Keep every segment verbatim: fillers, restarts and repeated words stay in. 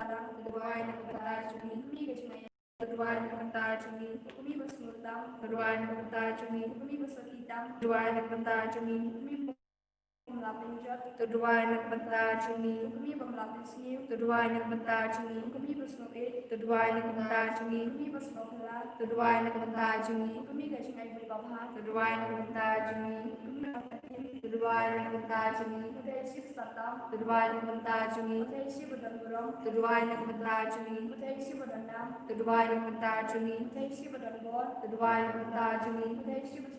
balang, to duwai na ka bynta jong ngi. Kmie ka jingaiei, to duwai na ka bynta jong ngi. Kmie ba sngewtam, to duwai na ka bynta jong ngi. Kmie ba sngewtam, to duwai na ka bynta jong ngi. Kmie ba mlap lynjot, to duwai na ka bynta jong ngi. Kmie ba mlap lynsniew, to duwai na ka bynta jong ngi. Kmie ba sngewieit, to duwai na ka bynta jong ngi. Kmie ba sngewphylla, to duwai na ka bynta jong ngi. Kmie ka jingai bri babha, to duwai na ka bynta jong ngi. Kmie ba, to duwai na ka bynta jong ngi. Kmie ba sngewtam, to duwai na ka bynta jong ngi. Kmie ba don burom, to duwai na ka bynta jong ngi. Kmie ba don nam, to duwai na ka bynta jong ngi. Kmie ba don bor, to duwai na ka bynta jong ngi. Kmie ba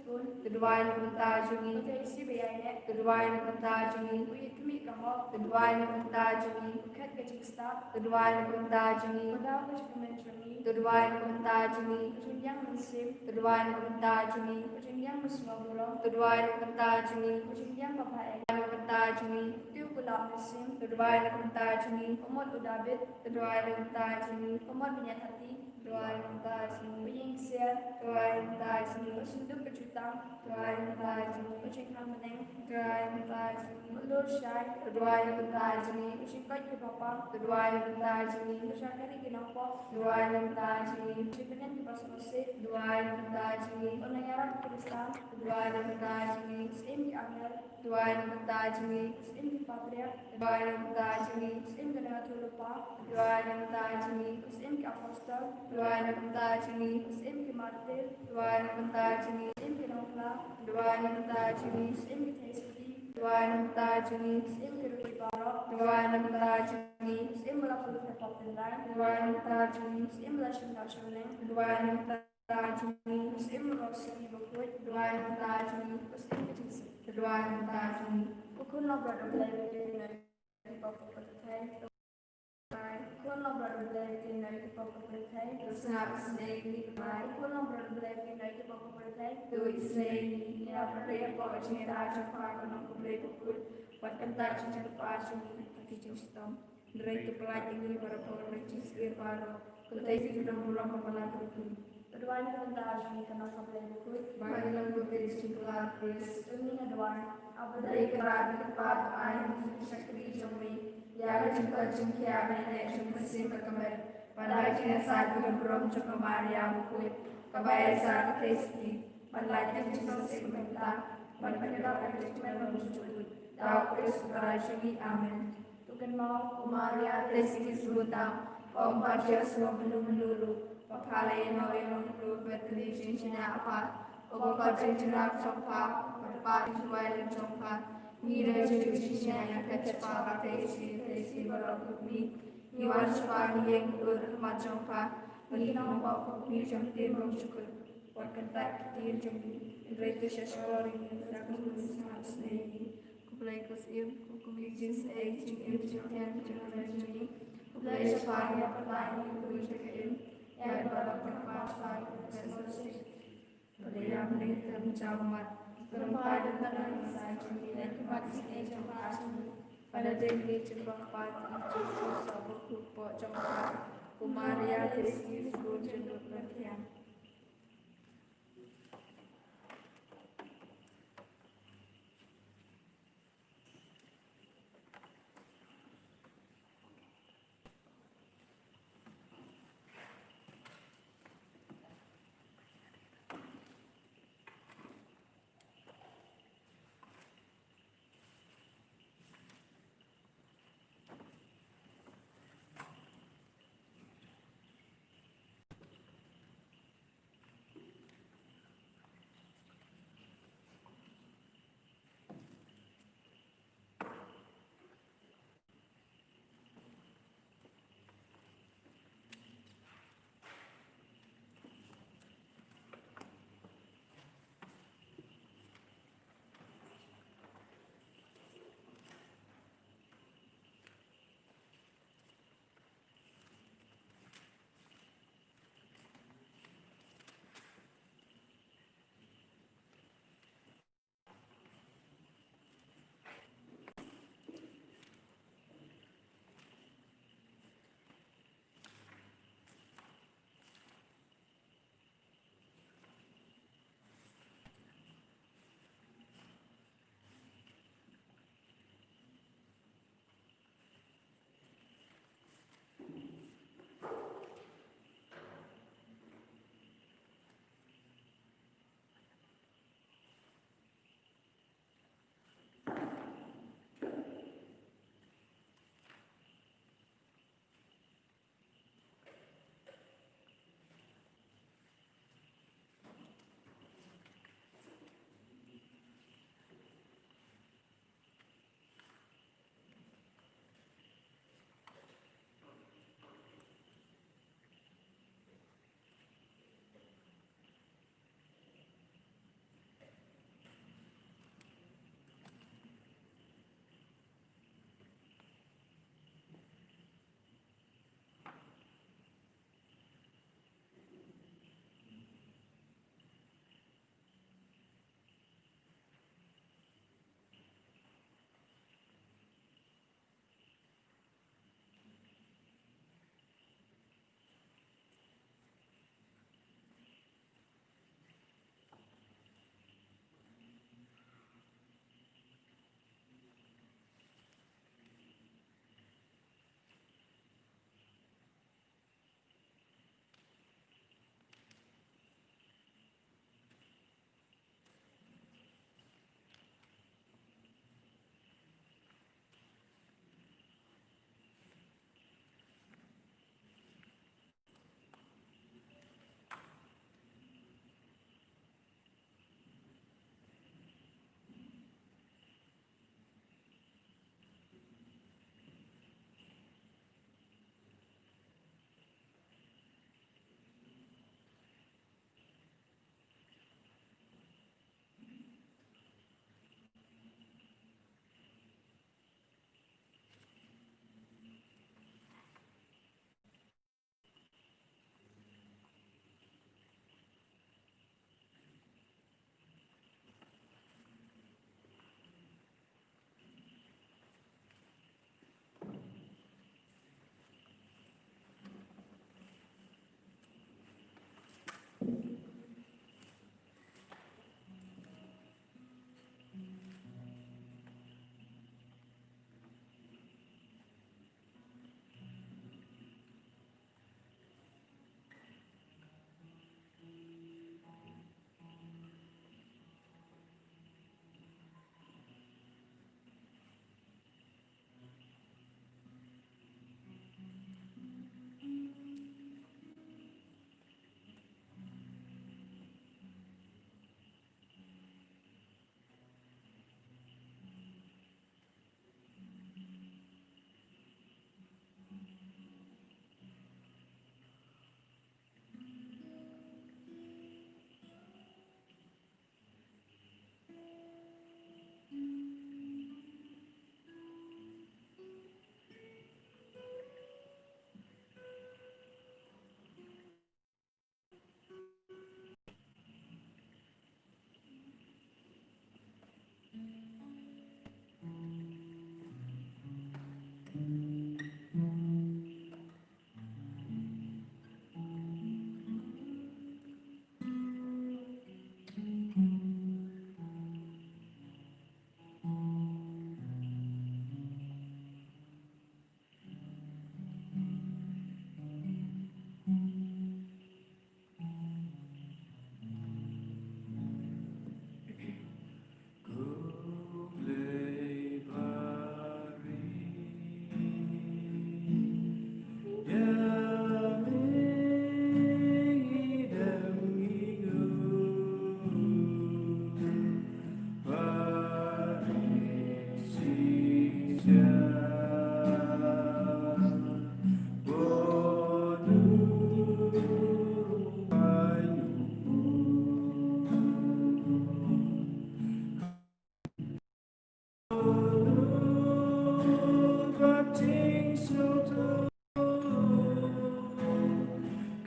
to duwai na ka bynta jong ngi. Kmie ba ïaineh, to duwai na ka bynta jong ngi. Kmie ka hok, to duwai na ka bynta jong ngi. Khet ka jingstad, to duwai na ka bynta jong ngi. Kmie ka jingkmen jong ngi, to duwai na ka bynta jong ngi. Ka jingliang mynsiem, to duwai na ka bynta jong ngi. Ka jingliang mynsngew burom, to duwai na ka bynta jong ngi. Ka jingliang babha, na ka bynta jong ngi. Tiew kulap mynsiem, to duwai na ka bynta jong ngi. Umut u Dabid, to duwai na ka bynta jong ngi. Umut u Nyathati, to duwai na ka bynta jong ngi. U Ïingsiar, to duwai na ka bynta jong ngi. U synduk ka jutang, to duwai na ka bynta jong ngi. U jingkhang bneng, to duwai na ka bynta jong ngi. U lur shai, to duwai na ka bynta jong ngi. U jingkoit kiba pang, to duwai na ka bynta jong ngi. U shakri ki nongpop, to duwai na ka bynta jong ngi. U jingkmen kiba sngewsih, to duwai na ka bynta jong ngi. U nongïarap Khristan, to duwai na ka bynta jong ngi. U syiem ki angel, to duwai na ka bynta jong ngi. U syiem ki patriark, to duwai na ka bynta jong ngi. U syiem ki nongïathuhlypa, to duwai na ka bynta jong ngi. U syiem ki apostol, to duwai na ka bynta jong ngi. U syiem ki martir, to duwai na ka bynta jong ngi. U syiem ki nongphla, to duwai na ka bynta jong ngi. U syiem ki theisotti, to duwai na ka bynta jong ngi. U syiem ki riewkhuid baroh, to duwai na ka bynta jong ngi. U syiem ba la pynlong pop tynrai, to duwai na ka bynta jong ngi. U syiem ba la shim noh shim bneng, to duwai na ka bynta jong ngi. U syiem u rosari bakhuid, to duwai na ka bynta jong ngi. U syiem ka jingsuk, to duwai na ka bynta jong ngi. U khun langbrot U Blei, pynlong ïa ngi na ki pop ka pyrthei. U khun langbrot U Blei, pynlong ïa ngi na ki pop ka pyrthei. To sngap isynei ïa ngi, ko Trai. U khun langbrot U Blei, pynlong ïa ngi na ki pop ka pyrthei. To isynei ïa ngi. Ïa pyrshah ïa ka jingïada jong pha, ko Nongkynrad bakhuid. Wat kyntait sha ka jingkyrpad jong ngi, ha ka jingshitom. Hynrei to pyllait ïa ngi na ka bor ka jong ka syiar baroh. Kyntait ïa ngi, ko Trai, namar ba phi la kyrkhu. To duwai na ka bynta jong ngi, ko Nongkynrad bakhuid. Ba ngin long kum ka jingkular Khrist. To ngin duwai. A Blei Kynrad kyrpad, ai ha ngi ka shakri jong me. Ïa ka jingkoit jingkhiah banei jong ka mynsiem bad ka met. Bad ïa ka jingïasaid badonburom jong ka Maria bakhuid, kaba ïasaid ka theisotti. Ban lait ka jingsngewsih mynta. Ban pyndap ïa ka jingkmen long jong U Trai. Da U Khrist U Trai jong ngi. Amen. To kynmaw, ko Maria, theisotti subun tam, ba ym pat jia shuh mynno mynno ruh, ba pha la ïehnoh ïa u nongpynlut Bethlehem jingshaniah ha pha, uba khot ïa ka jingïarap jong pha, uba kyrpad ïa ka jingduwai jong pha. Ngi da ka jingshaniah ngi phet shaphang ka theisotti, theisotti baroh kum ngi. Ngi wan shaphang, ngi ïeng ha khmat jong pha, ngi ki nongpop kum ngi jong ka ktien bymjukut. Wat kyntait ka ktien jong ngi, hynrei to shahshkor ïa ngi, da ka jingkyrkhu sngap isynei ïa ngi. Khublei ko Syiem, ko Kmie ka jingsngew, jingim, jingthiang, jingkyrmen jong ngi. Khublei shaphang ïa ka pyrthei, ïa ka bun jong ka im, ïa ka balang kaba pynshai, ïa ka sngewsih. Khublei ïa ka bneng, ka bynta ummat, ka bynta ummat, ka bynta ummat jong ngi, ïa ka mat isynei jong ka jong ngi. Bad ïa ka jingpynbaptis jong u Jisu, sa bakhuid hapoh jong ka, ko Maria, theisotti subun jong U Myntoi.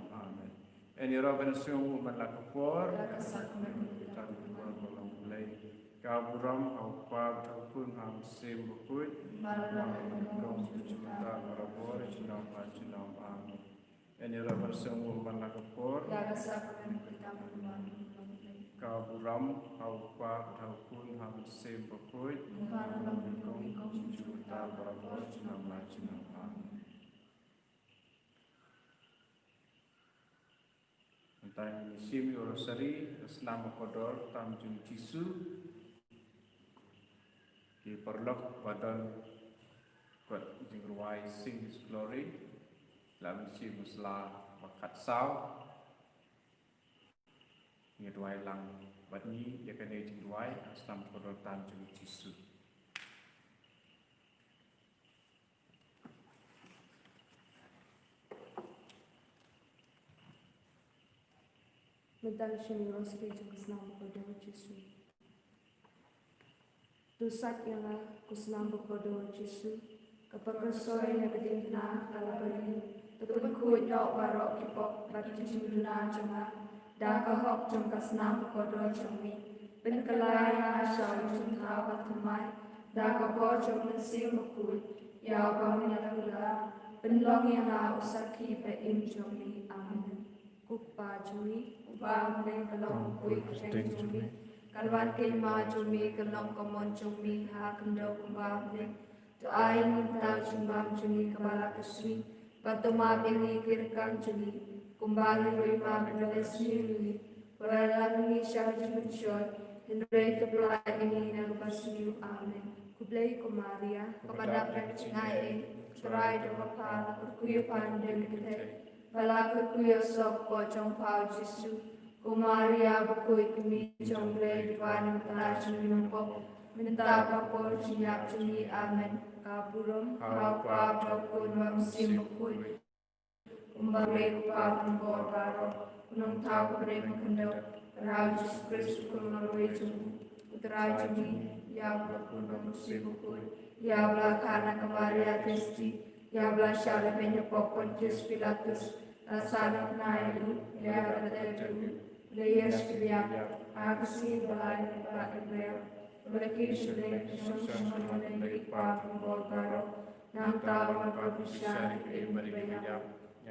junom. Amen. Ïa ngi ruh ban sngewbha man la ka por. Ka burom ha u Kpa bad ha u Khun bad ha u Mynsiem Bakhuid. Ba la nyngkong, mynta, barabor, junom la junom. Amen. Ïa ngi ruh ban sngewbha man la ka por. Ka burom ha u Kpa bad ha u Khun bad ha u Mynsiem Bakhuid. Ba la nyngkong, mynta, barabor, junom la junom. Amen. Mynta ngin ïa shim ïa u Rosari, ka snam bakordor tam jong u Jisu. Ki paralok ba don kot jingrwai Sing His Glory, la mynshim u sla ba khatsaw. Ngi duwai lang bad ngi ïa kane ka jingduwai, ka snam bakordor tam jong u Jisu. Mynta ngin shim ïa u Rosari jong ka snam bakordor Jisu. To sait ïa nga, ko snam bakordor Jisu, kaba kyrshoi na ka diengphna ka la bari, to pynkhuid noh baroh ki pop bad ki jingduna jong nga da ka hok jong ka snam bakordor jong me. Pynkylla ïa nga sha u jingthaw bathymmai da ka bor jong u Mynsiem Bakhuid, ïa uba me la kular, pynlong ïa nga u sakhi ba im jong me. Amen. Ko Kpa jong ngi uba ha bneng, ka long ka kyrteng jong me, ka wan ka hima jong me, ka long ka mon jong me ha khyndew kumba ha bneng. To ai ïa ngi mynta u jingbam jong ngi kaba la ka sngi, bad to map ïa ngi ki rkang jong ngi, kumba ngi ruh ngi map ïa kiba la sniew ïa ngi. Wat la ïalam ïa ngi sha ka jingpynshoi, hynrei to pyllait ïa ngi na kaba sniew. Amen. Khublei ko Maria, kaba dap da ka jingaiei, U Trai u don bad pha, la kyrkhu ïa pha na ki kynthei, bad la kyrkhu ïa u soh ka kpoh jong pha u Jisu. Ko Maria bakhuid, ka Kmie jong U Blei, to duwai namar kata jong ngi ki nongpop, mynta bad ha ka por jingïap jong ngi. Amen. Ka burom ha U Kpa, ha U Khun bad ha U Mynsiem Bakhuid. Kumba U Blei U Kpa u don bad baroh, u Nongthaw uba ha bneng bad ha khyndew, bad ha u Jisu Khrist u Khun marwei jong u, U Trai jong ngi, ïa uba ha U Khun bad ha U Mynsiem Bakhuid, ïa uba la kha na ka Maria Theisotti, ïa uba la shah lehbeiñ hapoh Pontius Pilatus, La sah na pnai u, la ïa ka ter u, la ïa shkriap ha ka sngi ba lai, ba la kiew sha lynti shong shong lynti kpa kum bor baroh. Nangta u wan pynbishar ïa ka Maria ba ïap.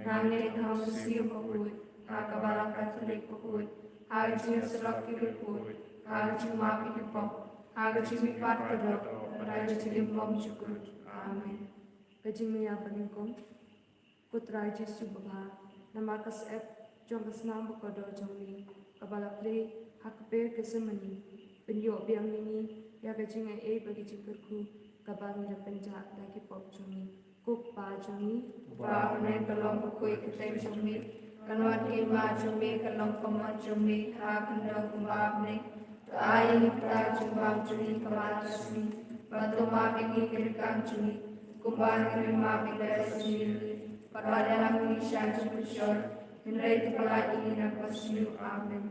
Nangta ha u Mynsiem Bakhuid, ha ka Balang Katholik bakhuid, ha ka jingïasyllok ki riewkhuid, ha ka jingmap ïa ki pop, ha ka jingmihpat kordor, ha ka jingim bymjukut. Amen. Ka jingmih ïa ba nyngkong. Ko Trai Jisu babha, namar ka syep jong ka snam bakordor jong me kaba la plie ha ka kper Gethsemane, pynïoh biang ïa ngi ïa ka jingai ei bad ka jingkyrkhu kaba ngi la pynjah da ki pop jong ngi. Ko Kpa jong ngi, uba ha bneng, ka long bakhuid ka kyrteng jong me, kan wan ka hima jong me, kan long ka mon jong me ha khyndew kumba ha bneng. To ai ïa ngi mynta ka jingbam jong ngi ka man la ka sngi, bad to map ïa ngi ki ryngkang jong ngi kumba ngi ruh ngi map ïa ki ba ïoh ïa ngi. Bad wat ïalam ïa ngi sha ka jingpynshoi, hynrei to pyllait ïa ngi na kaba sniew. Amen.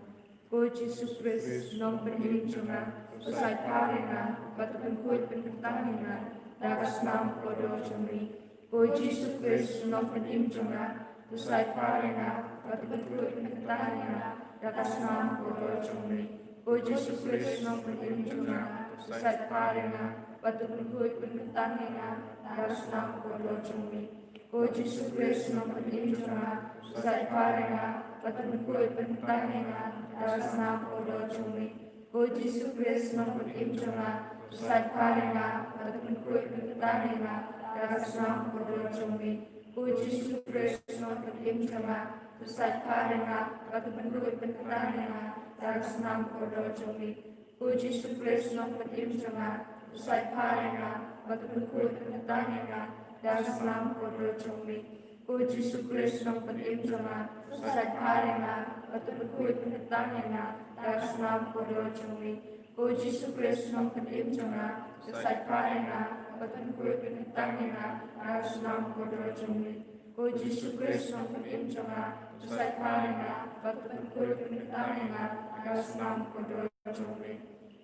Ko Jisu Khrist, Nongpynim jong nga, to sait bha ïa nga bad to pynkhuid pynkyntang ïa nga da ka snam kordor jong me. Ko Jisu Khrist, Nongpynim jong nga, to sait bha ïa nga bad to pynkhuid pynkyntang ïa nga da ka snam kordor jong me. Ko Jisu Khrist, Nongpynim jong nga, to sait bha ïa nga bad to pynkhuid pynkyntang ïa nga da ka snam kordor jong me. Ko Jisu Khrist, Nongpynim jong nga, to sait bha ïa nga bad to pynkhuid pynkyntang ïa nga da ka snam kordor jong me. Ko Jisu Khrist, Nongpynim jong nga, to sait bha ïa nga bad to pynkhuid pynkyntang ïa nga da ka snam kordor jong me. Ko Jisu Khrist, Nongpynim jong nga, to sait bha ïa nga bad to pynkhuid pynkyntang ïa nga da ka snam kordor jong me. Ko Jisu Khrist, Nongpynim jong nga, to sait bha ïa nga bad to pynkhuid pynkyntang ïa nga da ka snam kordor jong me. Ko Jisu Khrist, Nongpynim jong nga, to sait bha ïa nga bad to pynkhuid pynkyntang ïa nga da ka snam kordor jong me. Ko Jisu Khrist, Nongpynim jong nga, to sait bha ïa nga bad to pynkhuid pynkyntang ïa nga da ka snam kordor jong me. Ko Jisu Khrist, Nongpynim jong nga, to sait bha ïa nga bad to pynkhuid pynkyntang ïa nga da ka snam kordor jong me.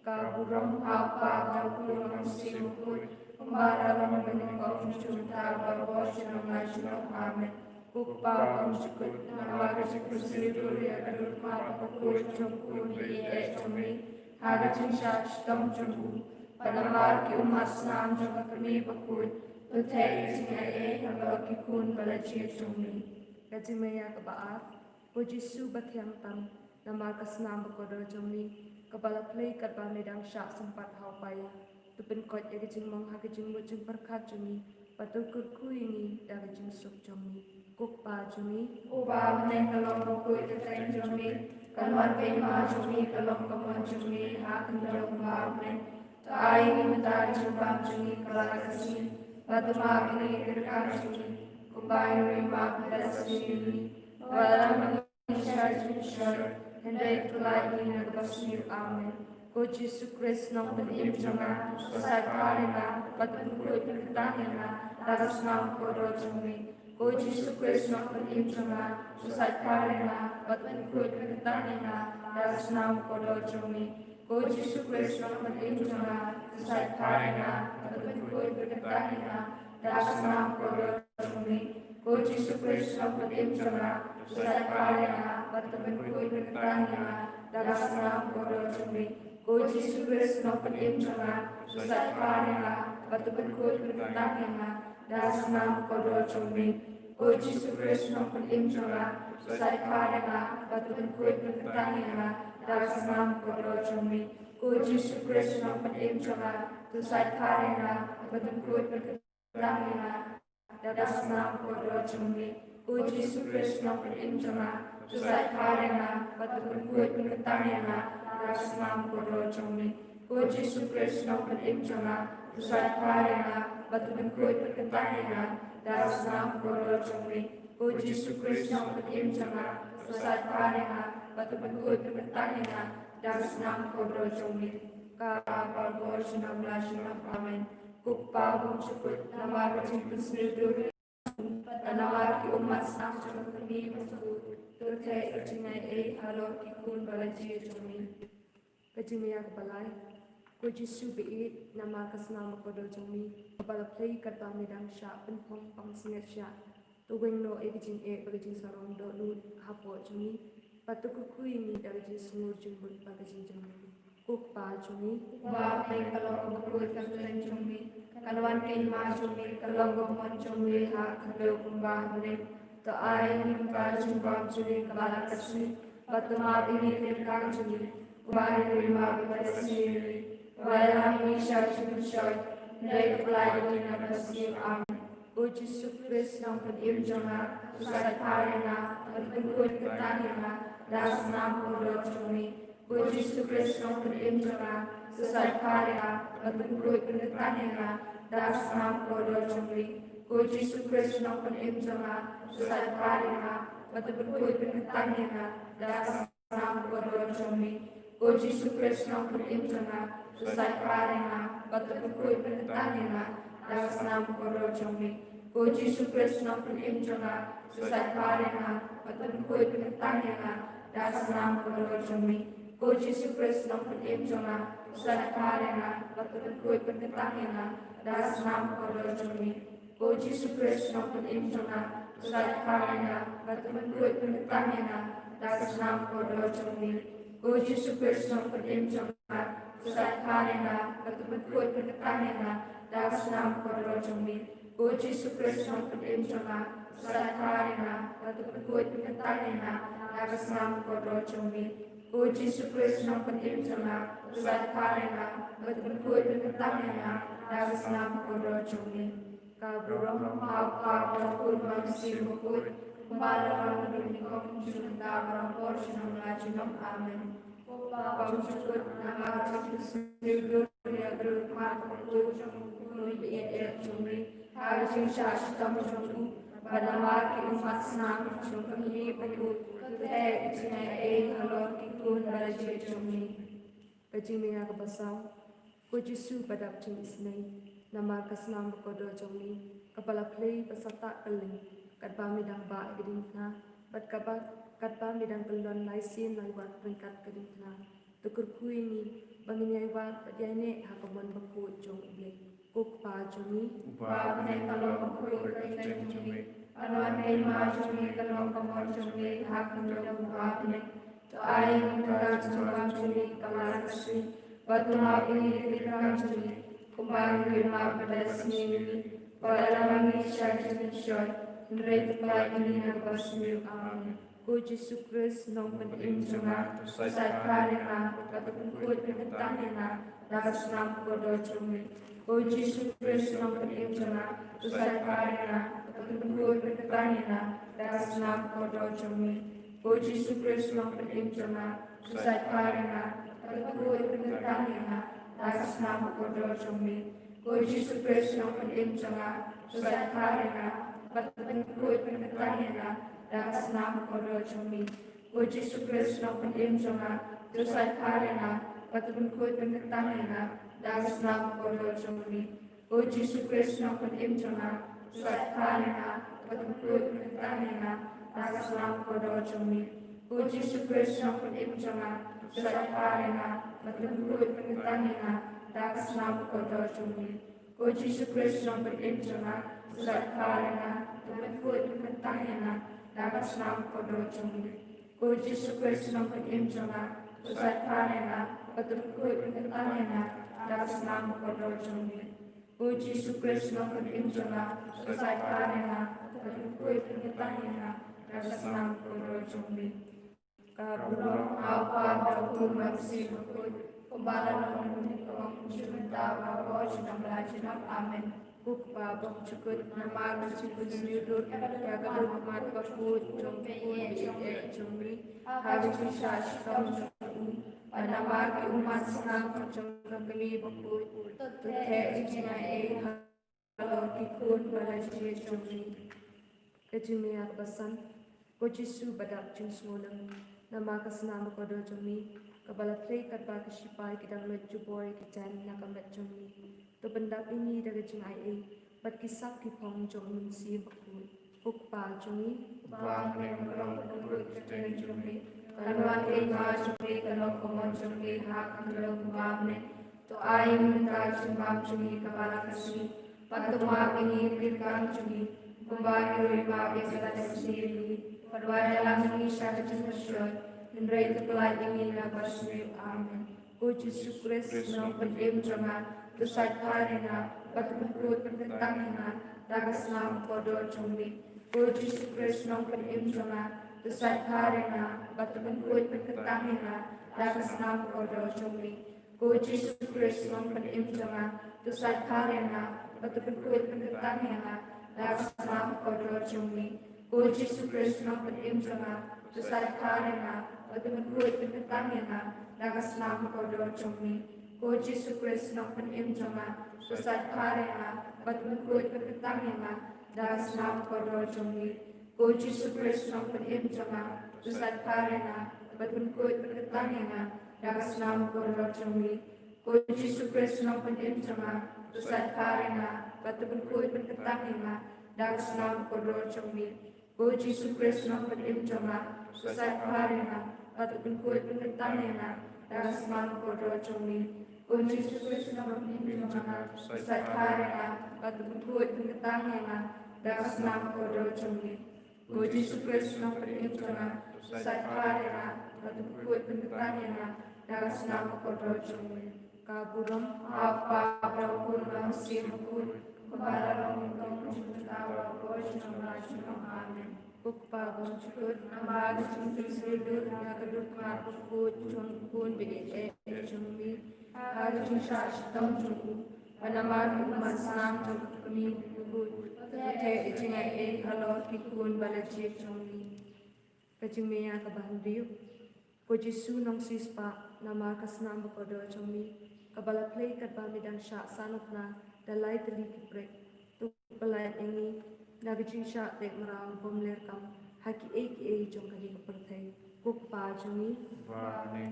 Ka burom ha u Kpa, ha u Khun, ha u Mynsiem Bakhuid, kumba la long mynta, bad ha ka por jong ngi, junom la junom. Amen. Ko Kpa bymjukut, namar ka jingpynsniew dur ïa ka dur khmat bakhuid jong u Khun ba ïeit jong me, ha ka jingshah shitom jong u, bad namar ki ummat snam jong ka Kmie Bakhuid, to theh ïa ka jingai ei halor ki khun ba la jied jong me. Ka jingmih ïa kaba ar. Ko Jisu bathiang tam, namar ka snam bakordor jong me kaba la plie katba me dang shah sympat ha u paia, to pynkoit ïa ka jingmong ha ka jingmut jingpyrkhat jong me, bad to kyrkhu ïa ngi da ka jingsuk jong me. Ko Kpa jong me, uba ha bneng, ka long bakhuid ka kyrteng jong me, kan wan ka hima jong me, kan long ka mon jong me ha khyndew kumba ha bneng. To ai ïa ngi mynta ka jingbam jong ngi kaba la ka sngi, bad to map ïa ngi ki ryngkang jong ngi kumba ngi ruh ngi map ïa ki ba la sniew ïa ngi. Wat ïalam ïa ngi sha ka jingpynshoi, hynrei to pyllait ïa ngi na kaba sniew. Amen. Ko Jisu Khrist, Nongpynim jong nga, to sait bha ïa nga bad to pynkhuid pynkyntang ïa nga da ka snam kordor jong me. Ko Jisu Khrist, Nongpynim jong nga, to sait bha ïa nga bad to pynkhuid pynkyntang ïa nga da ka snam kordor jong me. Ko Jisu Khrist, Nongpynim jong nga, to sait bha ïa nga bad to pynkhuid pynkyntang ïa nga da ka snam kordor jong me. Ko Jisu Khrist, Nongpynim jong nga, to sait bha ïa nga bad to pynkhuid pynkyntang ïa nga da ka snam kordor jong me. Ko Jisu Khrist, Nongpynim jong nga, to sait bha ïa nga bad to pynkhuid pynkyntang ïa nga da ka snam kordor jong me. Ko Jisu Khrist, Nongpynim jong nga, to sait bha ïa nga bad to pynkhuid pynkyntang ïa nga da ka snam kordor jong me. Ko Jisu Khrist, Nongpynim jong nga, to sait bha ïa nga bad to pynkhuid pynkyntang ïa nga da ka snam kordor jong me. Ko Jisu Khrist, Nongpynim jong nga, to sait bha ïa nga bad to pynkhuid pynkyntang ïa nga da ka snam kordor jong me. Ko Jisu Khrist, Nongpynim jong nga, to sait bha ïa nga bad to pynkhuid pynkyntang ïa nga da ka snam kordor jong me. Ko Jisu Khrist, Nongpynim jong nga, to sait bha ïa nga bad to pynkhuid pynkyntang ïa nga da ka snam kordor jong me. Ka bor bor junom la junom. Amen. Ko Kpa bymjukut, namar ka jingpynsniew dur, namar ki ummat snam jong ka Kmie Bakhuid, to theh ïa ka jingai ei halor ki khun ba la jied jong me. Ka jingmih ïa kaba lai. Ko Jisu baieit, namar ka snam bakordor jong me kaba la plie katba me dang shah pynphong pansngiat shah, To weng noh ïa ka jingeh bad ka jingsarong dohnud hapoh jong ngi, bad to kyrkhu ïa ngi da ka jingsngur jingbun bad ka jingjynjar. Ko Kpa jong ngi, uba ha bneng, ka long bakhuid ka kyrteng jong me, kan wan ka hima jong me, ka long ka mon jong me ha khyndew kumba ha bneng. To ai ïa ngi mynta ka jingbam jong ngi kaba la ka sngi, bad to map ïa ngi ki ryngkang jong ngi, kumba ngi ruh ngi map ïa kiba sngewsih ïa ngi. Wat ïalam ïa ngi sha ka jingpynshoi, hynrei to pyllait ïa ngi na kaba sniew. Amen. Ko Jisu Khrist nongpynim jong nga, to sait phar ïa nga, bad to pynkhuid kyntang ïa nga da ka snam kordor jong me. Ko Jisu Khrist nongpynim jong nga, to sait phar ïa nga, bad to pynkhuid kyntang ïa nga da ka snam kordor jong me. Ko Jisu Khrist nongpynim jong nga, to sait phar ïa nga, bad to pynkhuid kyntang ïa nga da ka snam kordor jong me. Ko Jisu Khrist nongpynim jong nga, to sait phar ïa nga, bad to pynkhuid kyntang ïa nga da ka snam kordor jong me. Ko Jisu Khrist nongpynim jong nga, to sait phar ïa nga, bad to pynkhuid kyntang ïa nga da ka snam kordor jong me. Ko Jisu Khrist nongpynim jong nga, to sait phar ïa nga, bad to pynkhuid kyntang ïa nga da ka snam kordor jong me. Ko Jisu Khrist nongpynim jong nga, to sait phar ïa nga, bad to pynkhuid kyntang ïa nga da ka snam kordor jong me. Ko Jisu Khrist nongpynim jong nga, to sait phar ïa nga, bad to pynkhuid kyntang ïa nga da ka snam kordor jong me. Ko Jisu Khrist nongpynim jong nga, to sait phar ïa nga, bad to pynkhuid kyntang ïa nga da ka snam kordor jong me. Ko Jisu Khrist nongpynim jong nga, to sait phar ïa nga, bad to pynkhuid kyntang ïa nga da ka snam kordor jong me. Ka burom ha u Kpa, bad ha u Khun, bad ha u Mynsiem Bakhuid, kumba la long, ha kaba bud, mynta, baroh por, junom la junom. Amen. Ko Kpa bymjukut, namar ka jingpynsñiawdur ïa ka dohnud khmat bakhuid jong u khun ba ïeit jong me ha ka jingshah shitom jong u, bad namar ki ummat snam jong ka Kmie bakhuid, to theh ïa ka jingaiei halor ki khun ba la jied jong me. Ka jingmih ha kaba saw. Ko Jisu ba dap jingisynei, namar ka snam bakordor jong me, kaba la plie bad satah kylleng, katba me dang bah ha ka diengphna, bad kaba, katba me dang kyllon lai sien lai wat ryngkat ka diengphna, to kyrkhu ïa ngi ba ngin ïai wad bad ïaineh ha ka mon bakhuid jong U Blei. Ko Kpa jong ngi, uba ha bneng, ka long bakhuid ka kyrteng jong me, kan wan ka hima jong me, kan long ka mon jong me ha khyndew kumba ha bneng. To ai ïa ngi mynta ka jingbam jong ngi kaba la ka sngi, bad to map ïa ngi ki ryngkang jong ngi, kumba ngi ruh ngi map ïa kiba sngewsih ïa ngi. Wat ïalam ïa ngi sha ka jingpynshoi, hynrei to pyllait ïa ngi na kaba sniew. Amen. Ko Jisu Khrist nongpynim jong nga, to sait phar ïa nga, bad to pynkhuid kyntang ïa nga da ka snam kordor jong me. Ko Jisu Khrist nongpynim jong nga, to sait phar ïa nga, bad to pynkhuid kyntang ïa nga da ka snam kordor jong me. Ko Jisu Khrist nongpynim jong nga, to sait phar ïa nga, bad to pynkhuid kyntang ïa nga da ka snam kordor jong me. Ko Jisu Khrist nongpynim jong nga, to sait phar ïa nga, bad to pynkhuid kyntang ïa nga da ka snam kordor jong me. Ko Jisu Khrist nongpynim jong nga, to sait phar ïa nga, bad to pynkhuid kyntang ïa nga da ka snam kordor jong me. Ko Jisu Khrist nongpynim jong nga, to sait phar ïa nga, bad to pynkhuid kyntang ïa nga da ka snam kordor jong me. Ko Jisu Khrist nongpynim jong nga, to sait phar ïa nga, bad to pynkhuid kyntang ïa nga da ka snam kordor jong me. Ko Jisu Khrist nongpynim jong nga, to sait phar ïa nga, bad to pynkhuid kyntang ïa nga da ka snam kordor jong me. Ko Jisu Khrist nongpynim jong nga, to sait phar ïa nga, bad to pynkhuid kyntang ïa nga da ka snam kordor jong me. Ko Jisu Khrist nongpynim jong nga, to sait phar ïa nga, bad to pynkhuid kyntang ïa nga da ka snam kordor jong me. Ka burom ha u Kpa, bad ha u Khun, bad ha u Mynsiem Bakhuid, kumba la long, ha kaba bud, mynta, baroh por, junom la junom. Amen. Ko Kpa bymjukut, namar ka jingpynsñiawdur ïa ka dohnud khmat bakhuid jong u khun ba ïeit jong me ha ka jingshah shitom jong u, bad namar ki ummat snam jong ka Kmie bakhuid, to theh ïa ka jingaiei halor ki khun ba la jied jong me. Ka jingmih ha kaba san. Ko Jisu ba dap jingsngewlem, namar ka snam bakordor jong me, kaba la trei katba ki shipai ki dang loit jubor ïa ki tent na ka met jong me, to pyndap ïa ngi da ka jingaiei bad ki sak ki phong jong U Mynsiem Bakhuid. Ko Kpa jong ngi, uba ha bneng, ka long bakhuid ka kyrteng jong me, kan wan ka hima jong me, kan long ka mon jong me ha khyndew kumba ha bneng. To ai ïa ngi mynta ka jingbam jong ngi kaba la ka sngi, bad to map ïa ngi ki ryngkang jong ngi, kumba ngi ruh ngi map ïa ka lad lem sngi ïa ngi. Wat wan ïalam ïa ngi sha ka jingpyrshah, hynrei to pyllait ïa ngi na kaba sniew. Amen. Ko Jisu Khrist, Nongpynim jong nga, to sait phar ïa nga, bad to pynkhuid pynkyntang ïa nga da ka snam kordor jong me. Ko Jisu Khrist, Nongpynim jong nga, to sait phar ïa nga, bad to pynkhuid pynkyntang ïa nga da ka snam kordor jong me. Ko Jisu Khrist, Nongpynim jong nga, to sait phar ïa nga, bad to pynkhuid pynkyntang ïa nga da ka snam kordor jong me. Ko Jisu Khrist, Nongpynim jong nga, to sait phar ïa nga, bad to pynkhuid pynkyntang ïa nga da ka snam kordor jong me. Ko Jisu Khrist, Nongpynim jong nga, to sait phar ïa nga, bad to pynkhuid pynkyntang ïa nga da ka snam kordor jong me. Ko Jisu Khrist, Nongpynim jong nga, to sait phar ïa nga, bad to pynkhuid pynkyntang ïa nga da ka snam kordor jong me. Ko Jisu Khrist, Nongpynim jong nga, to sait phar ïa nga, bad to pynkhuid pynkyntang ïa nga da ka snam kordor jong me. Ko Jisu Khrist, Nongpynim jong nga, to sait phar ïa nga, bad to pynkhuid pynkyntang ïa nga da ka snam kordor jong me. Ko Jisu Khrist, Nongpynim jong nga, to sait phar ïa nga, bad to pynkhuid pynkyntang ïa nga da ka snam kordor jong me. Ko Jisu Khrist, Nongpynim jong nga, to sait phar ïa nga, bad to pynkhuid pynkyntang ïa nga da ka snam kordor jong me. Ka burom ha u Kpa, bad ha u Khun, bad ha u Mynsiem Bakhuid, kumba la long nyngkong, mynta, baroh, junom la junom. Amen. Ko Kpa bymjukut, namar ka jingpynshlur ïa ka dur khmat bakhuid jong u Khun ba ïeit jong me, ha ka jingshah shitom jong u, bad namar ka ummat snam jong ka Kmie bakhuid, to theh ïa ka jingaiei halor ki khun ba la jied jong me. Ka jingmaïa kaba hynriew. Ko Jisu Nongsiewspah, namar ka snam bakordor jong me, kaba la plie katba me dang shah sahnarphna da lai tylli ki prek, to pyllait ïa ngi na ka jingshah teh mraw bymlerkam ha kiei kiei jong kane ka pyrthei. Ko Kpa jong ngi,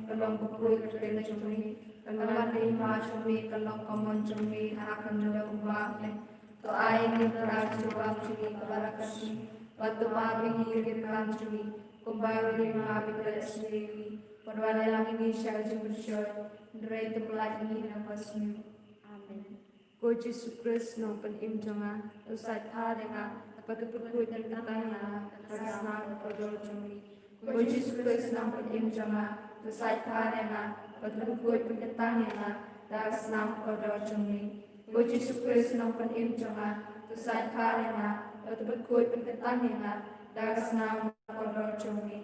ka long bakhuid ka kyrteng jong me, ka wan ka hima jong me, ka long ka mon jong me ha ka khyndew kumba ha bneng. To ai ïa ngi mynta ka jingpynbna jong ngi kaba la ka sngi, bad to map ïa ngi ki ryngkang jong ngi, kumba ngi ruh ngi map ïa ki ba la isynei ïa ngi. Wat wan ïalam ïa ngi sha ka jingpynshoi, hynrei to pyllait ïa ngi na kaba sniew. Amen. Ko Jisu Khrist, Nongpynim jong nga, to sait phar ïa nga, bad to pynkhuid pynkyntang ïa nga da ka snam kordor jong me. Ko Jisu Khrist, Nongpynim jong nga, to sait phar ïa nga, bad to pynkhuid pynkyntang ïa nga da ka snam kordor jong me. Ko Jisu Khrist, Nongpynim jong nga, to sait phar ïa nga, bad to pynkhuid pynkyntang ïa nga da ka snam kordor jong me.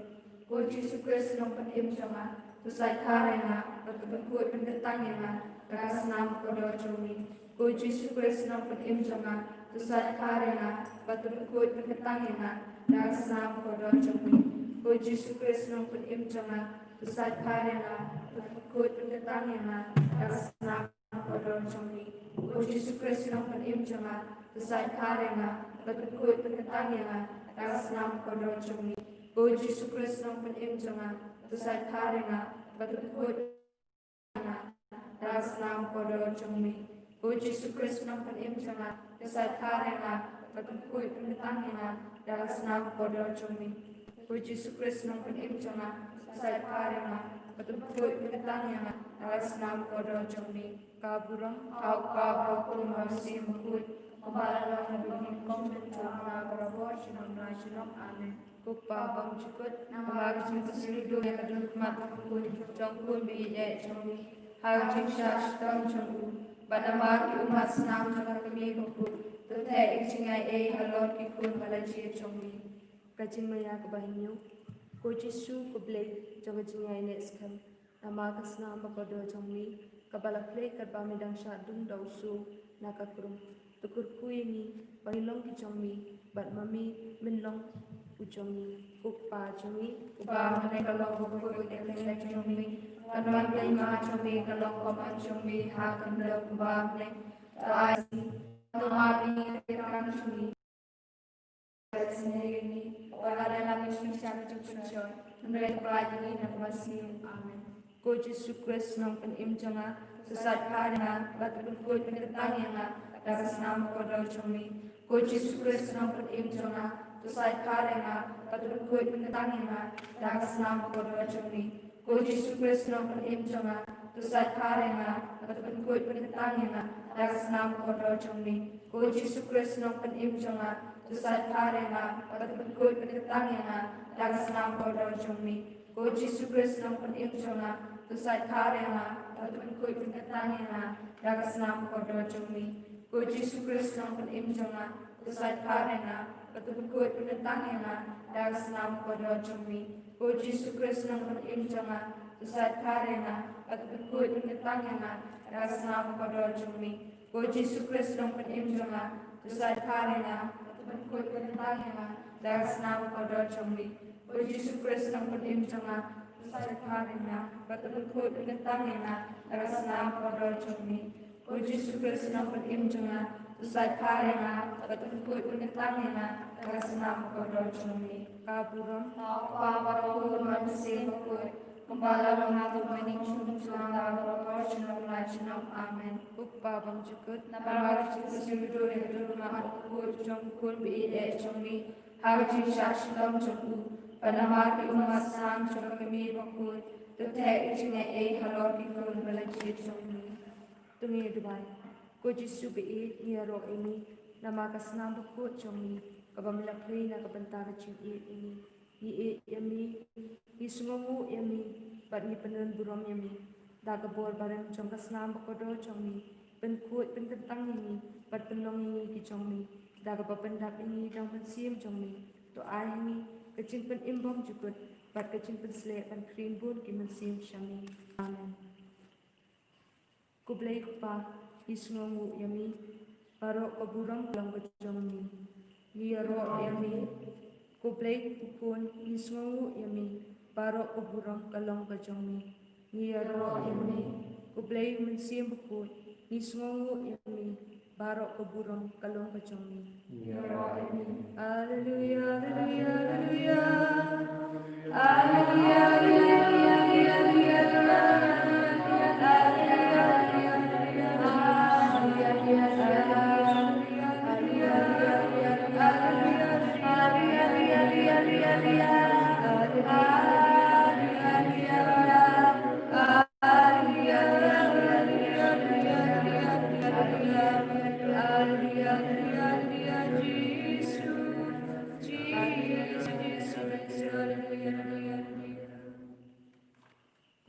Ko Jisu Khrist, Nongpynim jong nga, to sait phar ïa nga, bad to pynkhuid pynkyntang ïa nga da ka snam kordor jong me. Ko Jisu Khrist, Nongpynim jong nga, to sait phar ïa nga, bad to pynkhuid pynkyntang ïa nga da ka snam kordor jong me. Ko Jisu Khrist, Nongpynim jong nga, to sait phar ïa nga, bad to pynkhuid pynkyntang ïa nga da ka snam kordor jong me. Ko Jisu Khrist, Nongpynim jong nga, to sait phar ïa nga, bad to pynkhuid pynkyntang ïa nga da ka snam kordor jong me. Ko Jisu Khrist, Nongpynim jong nga, to sait phar ïa nga, bad to pynkhuid da ka snam kordor jong me. Ko Jisu Khrist, Nongpynim jong nga, to sait phar ïa nga, bad to pynkhuid pynkyntang ïa nga da ka snam kordor jong me. Ko Jisu Khrist, Nongpynim jong nga, to sait phar ïa nga, bad to pynkhuid pynkyntang ïa nga da ka snam kordor jong me. Ka burom ha u Kpa, bad ha u Khun, bad ha u Mynsiem Bakhuid, kumba la long nyngkong, mynta, baroh, junom la junom. Amen. Ko Kpa bymjukut, namar ka jingpynshlur ïa ka dur khmat bakhuid jong u Khun ba ïeit jong me, ha ka jingshah shitom jong u, bad namar ki ummat snam jong ka Kmie bakhuid, to theh ïa ka jingaiei halor ki khun ba la jied jong me. Ka jingmaïa kaba hynñiew. Ko Jisu, ko Blei jong ka jingïaineh skhem, namar ka snam bakordor jong me, kaba la plie katba me dang shah dung da u soo na ka krung, to kyrkhu ïa ngi ba ngin long ki jong me, bad ma me men long u jong ngi. Ko Kpa jong ngi, uba ha bneng, ka long bakhuid ka kyrteng jong me, ka wan ka hima jong me, ka long ka mon jong me ha ka khyndew kumba ha bneng. To ai, to map ïa ngi ki ryngkang jong ngi, wat la ïalam ïa ngi sha ka jingpynshoi, hynrei to pyllait ïa ngi na kaba sniew. Amen. Ko Jisu Khrist, Nongpynim jong nga, to sait phar ïa nga, bad to pynkhuid pynkyntang ïa nga da ka snam kordor jong me. Ko Jisu Khrist, Nongpynim jong nga, to sait phar ïa nga, bad to pynkhuid pynkyntang ïa nga da ka snam kordor jong me. Ko Jisu Khrist, Nongpynim jong nga, to sait phar ïa nga, bad to pynkhuid pynkyntang ïa nga da ka snam kordor jong me. Ko Jisu Khrist, Nongpynim jong nga, to sait phar ïa nga, bad to pynkhuid pynkyntang ïa nga da ka snam kordor jong me. Ko Jisu Khrist Nongpynim jong nga, to sait phar ïa nga, bad to pynkhuid pynkyntang ïa nga da ka snam kordor jong me. Ko Jisu Khrist Nongpynim jong nga, to sait phar ïa nga, bad to pynkhuid pynkyntang ïa nga da ka snam kordor jong me. Ko Jisu Khrist Nongpynim jong nga, to sait phar ïa nga, bad to pynkhuid pynkyntang ïa nga da ka snam kordor jong me. Ko Jisu Khrist Nongpynim jong nga, to sait phar ïa nga, bad to pynkhuid pynkyntang ïa nga da ka snam kordor jong me. Ko Jisu Khrist Nongpynim jong nga, to sait phar ïa nga, bad to pynkhuid pynkyntang ïa nga da ka snam kordor jong me. Ko Jisu Khrist Nongpynim jong nga, to sait phar ïa nga, bad to pynkhuid pynkyntang ïa nga da ka snam kordor jong me. Ka burom ha U Kpa bad ha U Khun bad ha U Mynsiem Bakhuid, kumba la long ha u mynnyngkong, junom junom, mynta bad barabor, junom la junom. Amen. Ko Kpa bymjukut, namar ba ka jingsngewdon ïa ka jingmut bakhuid jong U Khun baieit jong me ha ka jingshah shitom jong u, bad namar ki ummat snam jong ka Kmie Bakhuid, to theh ka jingaiei halor ki khun ba la jied jong me. To ngin duwai. Ko Jisu baieit, ngi ïaroh ïa me namar ka snam bakhuid jong me, kaba me la plie na ka bynta ka jingïeit ïa ngi. Ngi ïeit ïa me, ngi sngewnguh ïa me, bad ngi pynrem burom ïa me. Da ka bor barim jong ka snam bakordor jong me, pynkhuid pynkyntang ïa ngi, bad pynlong ïa ngi ki jong me. Da kaba pyndap ïa ngi da U Mynsiem jong me, to ai ha ngi ka jingpynim bymjukut, bad ka jingpynshlur ban khring bun ki mynsiem sha me. Amen. Ko Blei Kpa, ngi sngewnguh ïa me, baroh ka burom ka long ka jong me. Ngi ïaroh ïa me, ko Blei U Khun, ngi sngewnguh ïa me, baroh ka burom ka long ka jong me. Ngi ïaroh ïa me, ko Blei U Mynsiem Bakhuid, ngi sngewnguh ïa me, baroh ka burom ka long ka jong me. Ngi ïaroh ïa me. Alleluia, alleluia, alleluia. Alleluia, alleluia, alleluia.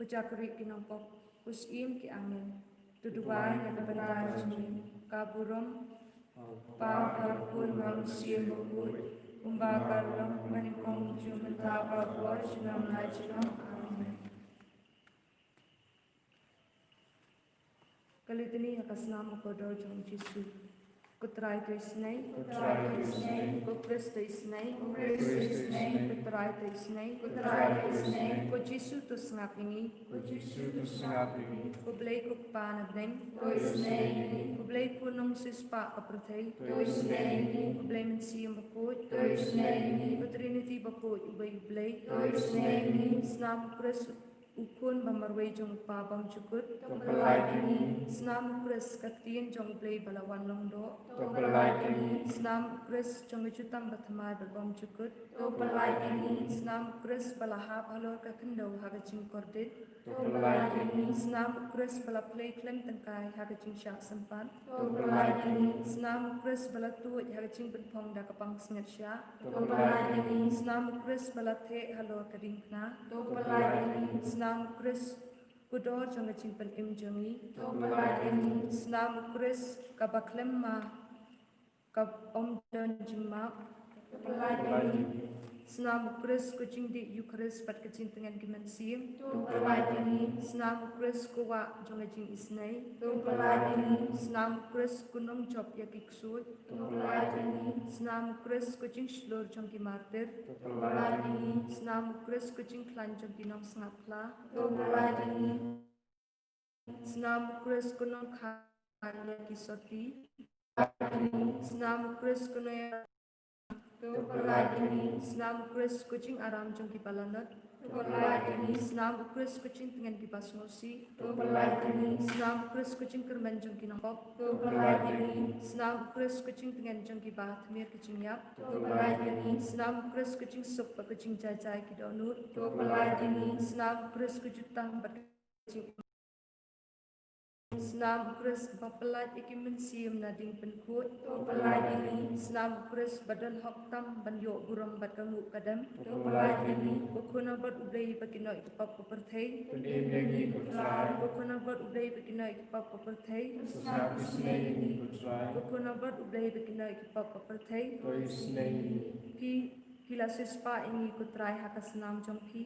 Ko jakri ki nongpop, ko syiem ki angel, to duwai na ka bynta jong ngi. Ka burom ha U Kpa, ha U Khun, ha U Mynsiem Bakhuid, kumba ka long mynnyngkong, mynta, barabor, junom la junom. Amen. Ka Litany ha ka snam bakordor jong U Jisu. Ko Trai, to isynei. Ko Trai, to isynei. Ko Khrist, to isynei. Ko Khrist, to isynei. Ko Trai, to isynei. Ko Trai, to isynei. Ko Jisu, to sngap ïa ngi. Ko Jisu, to sngap ïa ngi. Ko Blei ko Kpa na bneng, to isynei ïa ngi. Ko Blei ko Nongsiewspah ka pyrthei, to isynei ïa ngi. Ko Blei Mynsiem Bakhuid, to isynei ïa ngi. Ko Trinity bakhuid uwei U Blei, to isynei ïa ngi. Snam U Khrist, U Khun ba marwei jong U Kpa bymjukut, to pynlait ïa ngi. Snam U Khrist, ka Ktien jong U Blei ba la wan long doh, to pynlait ïa ngi. Snam U Khrist jong ka Jutang Bathymmai ba bymjukut, to pynlait ïa ngi. Snam U Khrist ba la hap halor ka khyndew ha ka jingkordit, to pynlait ïa ngi. Snam U Khrist ba la plie khlem tyngkai ha ka jingshah sympat, to pynlait ïa ngi. Snam U Khrist ba la tuid ha ka jingpynphong da ka pansngiat shah, to pynlait ïa ngi. Snam U Khrist ba la theh halor ka diengphna, to pynlait ïa ngi. Snam U Khrist, ko dor jong ka jingpynim jong ngi, to pynlait ïa ngi. Snam U Khrist, kaba khlem ma, kaba ym don jingmap, to pynlait ïa ngi. Snam U Khrist, ko jingdih Eukharist bad ka jingtngen ki mynsiem, to pynlait ïa ngi. Snam U Khrist, ko wah jong ka jingisynei, to pynlait ïa ngi. Snam U Khrist, ko nongjop ïa ki ksuid, to pynlait ïa ngi. Snam U Khrist, ko jingshlur jong ki martir, to pynlait ïa ngi. Snam U Khrist, ko jingkhlaiñ jong ki nongsngap phla, to pynlait ïa ngi. Snam U Khrist, ko nongkha ïa ki soti, to pynlait ïa ngi. Snam U Khrist, ko nongïarap, to pynlait ïa ngi. Snam U Khrist, ko jingaram jong kiba lanot, to pynlait ïa ngi. Snam U Khrist, ko jingtngen kiba sngewsih, to pynlait ïa ngi. Snam U Khrist, ko jingkyrmen jong ki nongpop, to pynlait ïa ngi. Snam U Khrist, ko jingtngen jong kiba tmier ki jingïap, to pynlait ïa ngi. Snam U Khrist, ko jingsuk bad ko jingjai jai ki dohnud, to pynlait ïa ngi. Snam U Khrist, ko jutang bad ko jing Snam u Khrist ba pyllait ïa ki mynsiem na ding pynkhuid. To pyllait ïa ngi. Snam u Khrist ba don hok tam ban ïoh burom bad ka nguh ka dem. To pyllait ïa ngi. Ko Khun nongpynim U Blei ba kynnoh ïa ki pop ka pyrthei. Pynim ïa ngi ko Trai. Ko Khun nongpynim U Blei ba kynnoh ïa ki pop ka pyrthei. Snam isynei ïa ngi ko Trai. Ko Khun nongpynim U Blei ba kynnoh ïa ki pop ka pyrthei. To isynei ïa ngi. Phi, phi la siewspah ïa ngi ko Trai ha ka snam jong phi.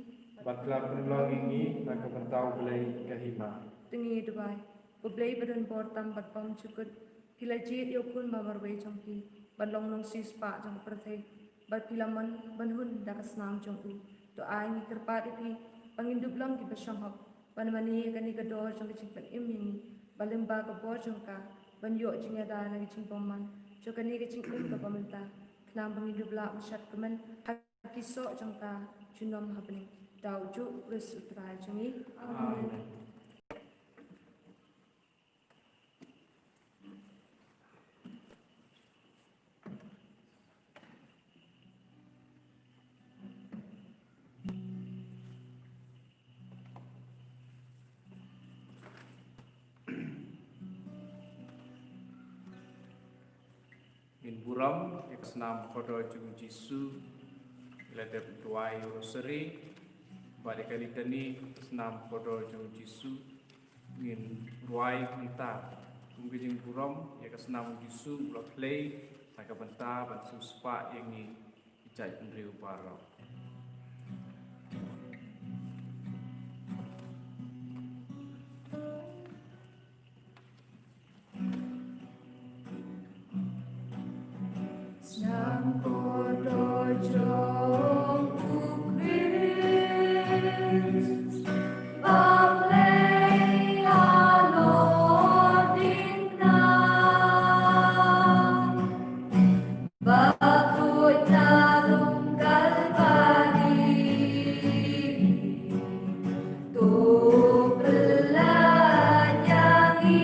Bad la pynlong ïa ngi na ka bynta U Blei ka hima. To ngin duwai. Ko Blei ba don bor tam bad bymjukut, phi la jied ïa u Khun ba marwei jong phi ban long nongsiewspah jong ka pyrthei, bad phi la mon ban hun da ka snam jong u. To ai ngi kyrpad ïa phi ba ngin dup long kiba shong hok ban mane ïa kane ka dor jong ka jingpynim ïa ngi, ba lyngba ka bor jong ka ban ïoh jingïada na ka jingbymman jong kane ka jingim kaba mynta, khnang ba ngin dup lah ban shad kmen ha ki soh jong ka junom ha bneng. Da u juh u Khrist u Trai jong ngi. Amen. Ngin burom ïa ka snam kordor jong u Jisu, ïa la dep duwai ïa u Rosary bad ïa ka Litany ka snam kordor jong u Jisu. Ngin duwai mynta kum ka jingburom ïa ka snam u Jisu u la plie na ka bynta ban siewspah ïa ngi ki jaitbynriew baroh. Snam kordor jong u Khrist, ba plie halor diengphna, ba tuid na lum Kalbari. To pyllait ïa ngi,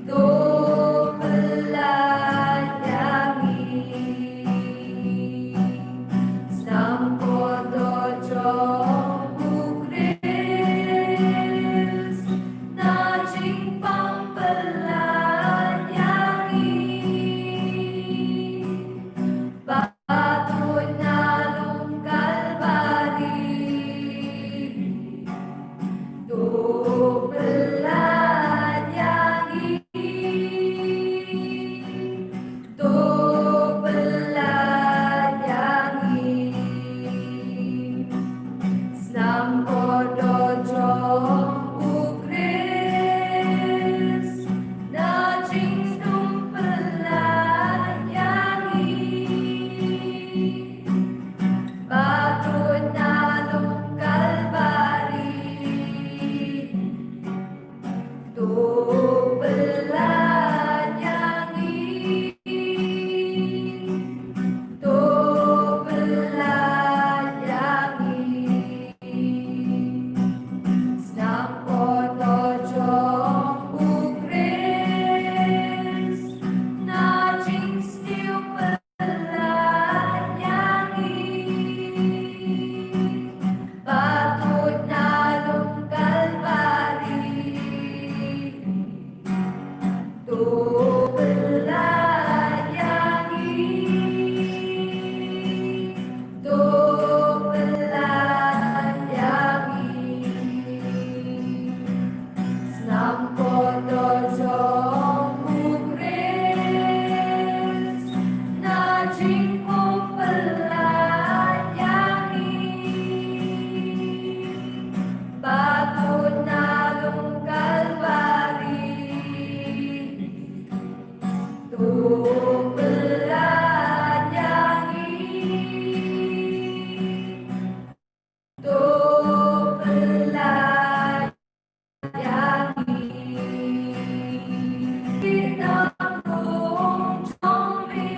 to pyllait ïa ngi. Snam kordor jong u Khrist, na jingpang pyllait ïa ngi. Ba tuid na lum Kalbari. To pyllait ïa ngi, to pyllait ïa ngi. Snam kordor jong u Khrist, na jingdum pyllait ïa ngi. Ba tuid na lum Kalbari. To pyllait ïa ngi, to pyllait ïa ngi. Snam kordor jong u Khrist, na jingsniew pyllait ïa ngi. Ba tuid na lum Kalbari. To pyllait ïa ngi, to pyllait ïa ngi. Snam kordor jong u Khrist, na jingpang pyllait ïa ngi. Ba tuid na lum Kalbari. To pyllait ïa ngi, to pyllait ïa ngi. Ki nongrum jong me.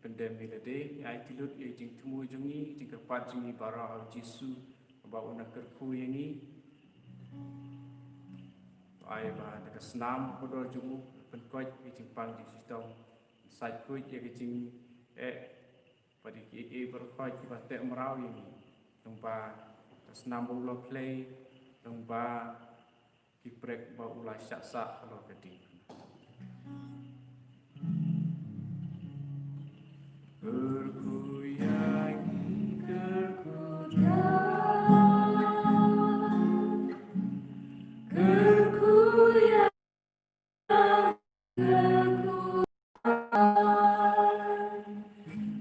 pyndem ïa lade, ngi aiti lut ïa jingthmu jong ngi, jingkyrpad jong ngi baroh ha u Jisu, ba un nang kyrkhu ïa ngi. Ai ba da ka snam kordor jong u, pynkoit ïa ka jingpang jingshitom, sait koit ïa ka jingeh, bad ïa kiei kiei baroh kiba teh mraw ïa ngi. Lyngba ka snam ba u la plie, lyngba ki prek ba u la shah sah halor ka diengphna. Kyrkhu ïa ngi, kyrkhu ïa, kyrkhu ïa, kyrkhu ïa,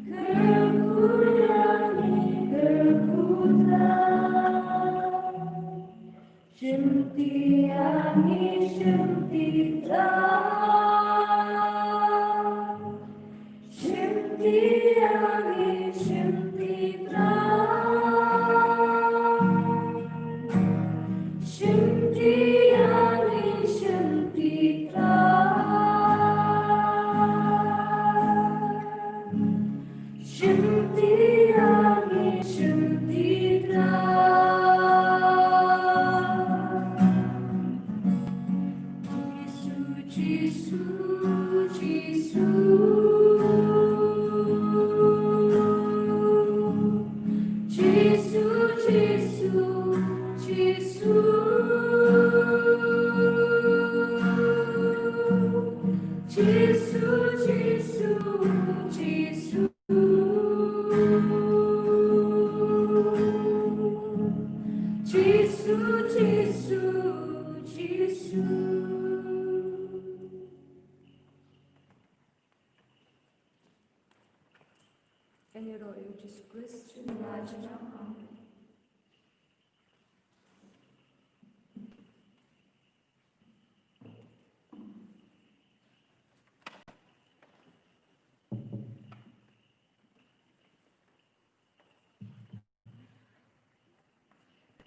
kyrkhu ïa ngi, kyrkhu ïa. Shim ti ïa ngi, shim ti Trai. Shim ti ïa ngi, shim ti Trai. Shim ti ïa ngi, shim ti Trai. Shim ti ïa ngi, shim ti Trai. Jisu, Jisu, Jisu. Jisu, Jisu, Jisu. Jisu, Jisu, Jisu. Jisu, Jisu, Jisu. Ngi ïaroh ïa u Jisu Khrist, u nongïalam jong ngi.